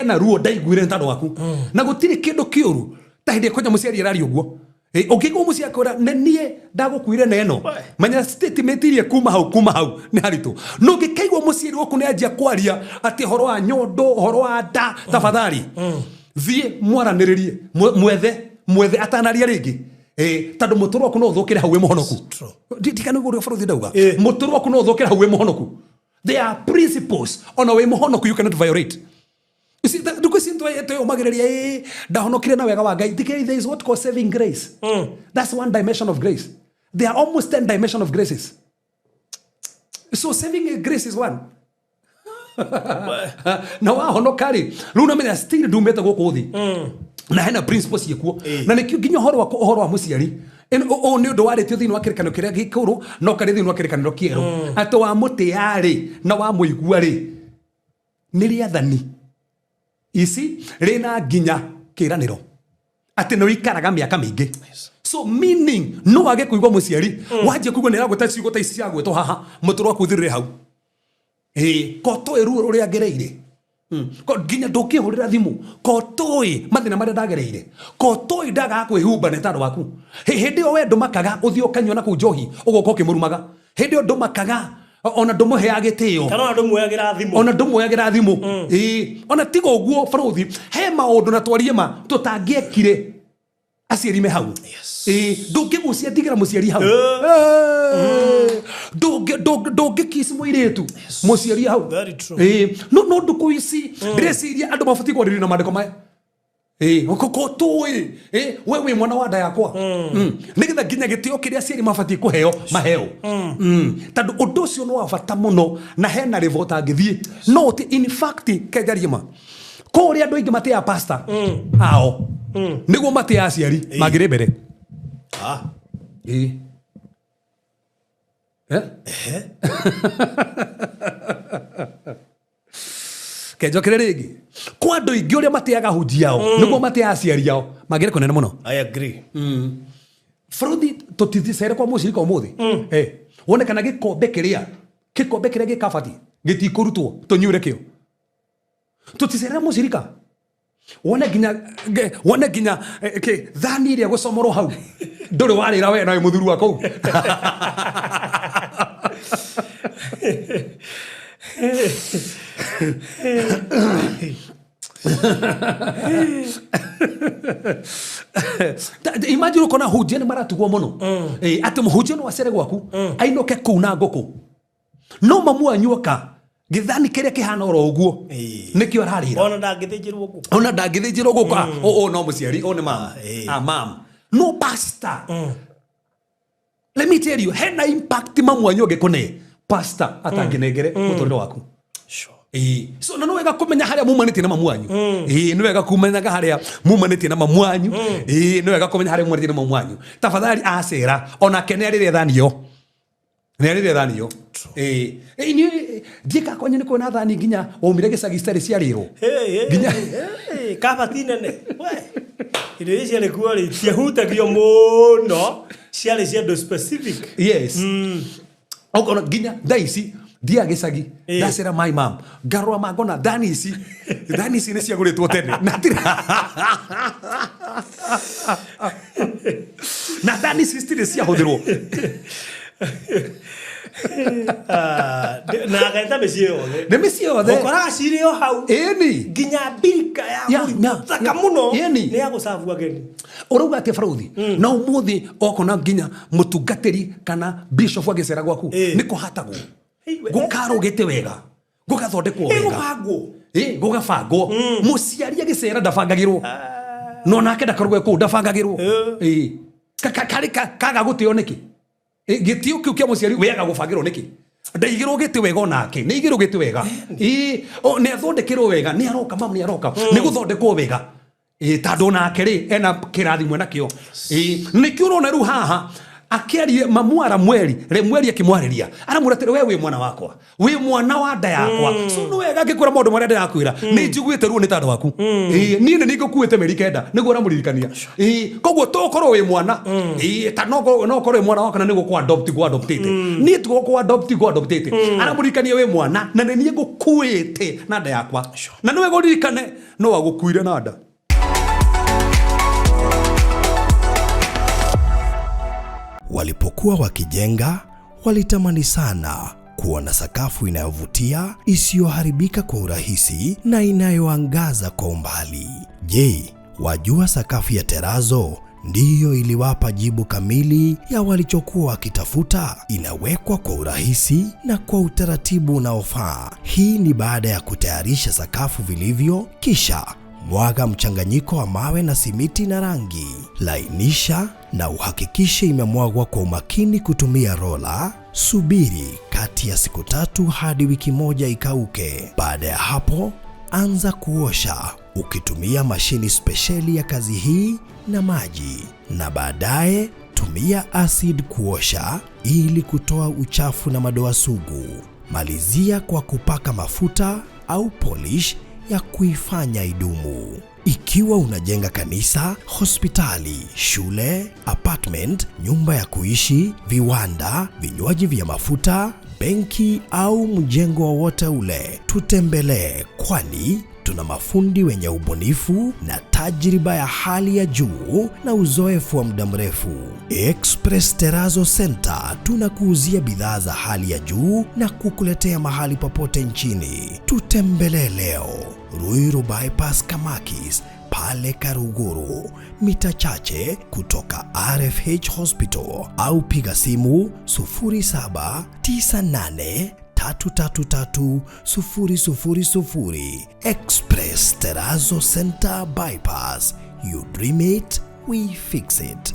Hena ruo ndaiguire nĩ tondũ waku. Na gũtirĩ kĩndũ kĩũru ta hĩndĩ ĩrĩa kwanja mũciari araria ũguo. Ũngĩigua mũciari akwĩra nĩ niĩ ndagũkuire na ĩno, menya statement iria kuma hau, kuma hau nĩ haritũ. No ũngĩkaigua mũciari waku nĩ anjia kwaria atĩ ũhoro wa nyondo, ũhoro wa nda, tafadhali thiĩ mwaranĩrĩrie, mwethe, mwethe atanaria rĩngĩ. Tondũ mũtũrĩre waku no ũthũkĩre hau wĩ mũhonoku. Ndirikana ũguo ũrĩa bũrũri ndauga. Mũtũrĩre waku no ũthũkĩre hau wĩ mũhonoku. There are principles ona wĩ mũhonoku you cannot violate. You see, ndukũ ici twĩyũmagĩrĩria, ĩ ndahonokire na wega wa Ngai. Thikĩrĩria, there is what called saving grace. That's one dimension of grace. There are almost 10 dimension of graces. So saving grace is one. Na wahonoka rĩ, rĩu namenya still ndumĩte gũkũ thĩ. Na hena principles ciĩkuo. Na nĩkĩo nginya ũhoro wa ũhoro wa mũciari ũũ nĩ ũndũ warĩtio thĩinĩ wa kĩrĩkanĩro kĩrĩa gĩkũrũ na ũkarĩ thĩinĩ wa kĩrĩkanĩro kĩerũ, atĩ wamũtĩa rĩ na wamũigua rĩ, nĩ rĩathani ici rĩna nginya kĩranĩro atĩ nĩ ũikaraga mĩaka mĩingĩ. So meaning no wage kũigua mũciari, wanjie kũigua nĩ aragwĩta ciugo ta ici cia gwĩtwo haha, mũtũrwo waku ũthirĩre hau. Ĩĩ, ko tũĩ ruo rũrĩa ngereire. Ko nginya ndũngĩhũrĩra thimũ, ko tũĩ mathĩna marĩa ndagereire, ko tũĩ ndagaga kwĩhumba nĩ tondũ waku. Hĩndĩ ĩyo we ndũmakaga ũthiĩ ũkanyua na kũu njohi ũgoka ũkĩmũrumaga. Hĩndĩ ĩyo ndũmakaga ona ndũmũheaga gĩtĩo. Kana ona ndũmuoyagĩra thimũ. Ona ndũmuoyagĩra thimũ. Ĩĩ, ona tiga ũguo bũrũthi, he maũndũ na twarie ma tũtangĩekire aciari me hau. Ĩĩ, ndũngĩgucia ndigĩra mũciari hau. Ndũngĩkiss mũirĩtu mũciari hau. Very true. Ĩĩ, no ndukũ ici ndĩreciria andũ mabatiĩ kwarĩrĩria na maandĩko maya. Ĩĩ, ko tũĩ, ĩĩ, we wĩ mwana wa nda yakwa. Nĩgetha nginya gĩtĩo kĩrĩa aciari mabatiĩ kũheo maheo. Tondũ ũndũ ũcio nĩ wa bata mũno na hena rĩvo ũtangĩthiĩ. No ũti, in fact, kenjarie ma. Kũrĩa andũ aingĩ matĩaga pastor ao. Nĩguo matĩaga aciari mangĩrĩ mbere. Ĩĩ. Eh? Kenjokere rĩngĩ. Kwa andũ aingĩ ũrĩa matĩaga hunji yao, nĩguo matĩaga aciari ao, mangĩrĩ kũnene mũno. I agree. Bũrũthi tũtithicere kwa mũcirika ũmũthĩ. Wone kana gĩkombe kĩrĩa gĩ kabati gĩtikũrutwo tũnyuĩre kĩo. Tũticerere mũcirika. Wone nginya, wone nginya, kĩ, thani ĩrĩa gũcomorwo hau. Ndũrĩ warĩra we nawe mũthuri wa kũu. Imagine ũkona hunjia nĩ maratugwo mũno. Atĩ mũhunjia no acere gwaku, ainũke kũu na ngũkũ. No mamu wanyu oka, gĩthani kĩrĩa kĩhana oro ũguo, nĩkĩo ararĩra. Ona ndangĩthĩnjĩrwo ngũkũ. Ona ndangĩthĩnjĩrwo ngũkũ. Ũ no mũciari, ũ nĩ mama. Mam. No pastor. Let me tell you, hena impact mamu wanyu angĩkũne pastor atangĩnengere mũtũrĩre waku. Ĩĩ. So na nĩ wega kũmenya harĩa mumanĩtie na mamu wanyu. Ĩĩ, nĩ wega kũmenyaga harĩa mumanĩtie na mamu wanyu. Ĩĩ, nĩ wega kũmenya harĩa mumanĩtie na mamu wanyu. Tafadhali acera onake nĩ arĩre thani ĩyo. Nĩ arĩre thani ĩyo. Ĩĩ. Ĩĩ, niĩ ndiĩkaga kwanyu nĩ kuona thani nginya waumire gĩcagi citarĩ ciarĩrwo. Hey, hey, Nginya hey, kabati nene. We. Irio ici ciarĩ kuo rĩ, ciahutagio mũno, ciarĩ cia andũ specific. Yes. Okorwo nginya thaa ici thiaga gĩcagi, ndacera my mom, ngarora ma ngona thani ici, thani ici nĩ ciagũrĩtwo tene. Na na thani ici citirĩ ciahũthĩrwo. Na ageta mĩciĩ yothe. Nĩ mĩciĩ yothe. Ũkoraga cirĩ o hau. Ĩni. Nginya mbirika ya mũrimũ thaka mũno. Ĩni. Nĩ ya gũcabu ageni. Ũrauga atĩa barũthi? Na ũmũthĩ okona nginya mũtungatĩri kana bishop agĩcera gwaku, nĩ kũhatagwo. Hey, we- Gũkarũgĩte wega. Gũgathondekwo wega. Gũbangwo. Gũgabangwo. Mũciari agĩcera ndabangagĩrwo. No nake ndakarũge kũu ndabangagĩrwo. Karĩ kaga gũtĩo nĩkĩ? Gĩtĩo kĩu kĩa mũciari wĩaga gũbangĩrwo nĩkĩ? Ndaigĩrwo gĩtĩ wega onake, nĩ aigĩrwo gĩtĩ wega. Nĩ athondekerwo wega, nĩ aroka mamu, nĩ aroka. Nĩ gũthondekwo wega. Tondũ onake rĩ, ena kĩrathimo enakĩo. Nĩkĩo ũrona rĩu haha, Akĩarie mamu wa Ramueli, Remueli akĩmwarĩria, aramwĩra atĩrĩ, we wĩ mwana wakwa, wĩ mwana wa nda yakwa. So nĩ wega ngĩkwĩra maũndũ marĩa ndĩrakwĩra, nĩ njiguĩte ruo nĩ tondũ waku. Ĩĩ, niĩ nĩ niĩ ngũkuĩte mĩeri 9 nĩguo ũramũririkania. Ĩĩ, koguo tokorwo wĩ mwana. Ĩĩ, ta no ũkorwo wĩ mwana wakwa na nĩ gũkũ adopt ngũ adoptĩte. Niĩ ti gũkũ adopt ngũ adoptĩte. Aramũririkania wĩ mwana na nĩ niĩ ngũkuĩte na nda yakwa. Na nĩ wega ũririkane no agũkuire na nda. Walipokuwa wakijenga, walitamani sana kuona sakafu inayovutia, isiyoharibika kwa urahisi na inayoangaza kwa umbali. Je, wajua sakafu ya terazo ndiyo iliwapa jibu kamili ya walichokuwa wakitafuta? Inawekwa kwa urahisi na kwa utaratibu unaofaa. Hii ni baada ya kutayarisha sakafu vilivyo, kisha mwaga mchanganyiko wa mawe na simiti na rangi. Lainisha na uhakikishe imemwagwa kwa umakini kutumia rola. Subiri kati ya siku 3 hadi wiki 1 ikauke. Baada ya hapo, anza kuosha ukitumia mashini spesheli ya kazi hii na maji, na baadaye tumia acid kuosha ili kutoa uchafu na madoa sugu. Malizia kwa kupaka mafuta au polish ya kuifanya idumu. Ikiwa unajenga kanisa, hospitali, shule, apartment, nyumba ya kuishi, viwanda, vinywaji vya mafuta, benki au mjengo wowote ule, tutembelee, kwani tuna mafundi wenye ubunifu na tajriba ya hali ya juu na uzoefu wa muda mrefu. Express Terrazzo Center tunakuuzia bidhaa za hali ya juu na kukuletea mahali popote nchini. Tutembelee leo Ruiru Bypass Kamakis pale Karuguru, mita chache kutoka RFH Hospital, au piga simu 0798 333 000. Express Terrazzo Center Bypass. You dream it, we fix it.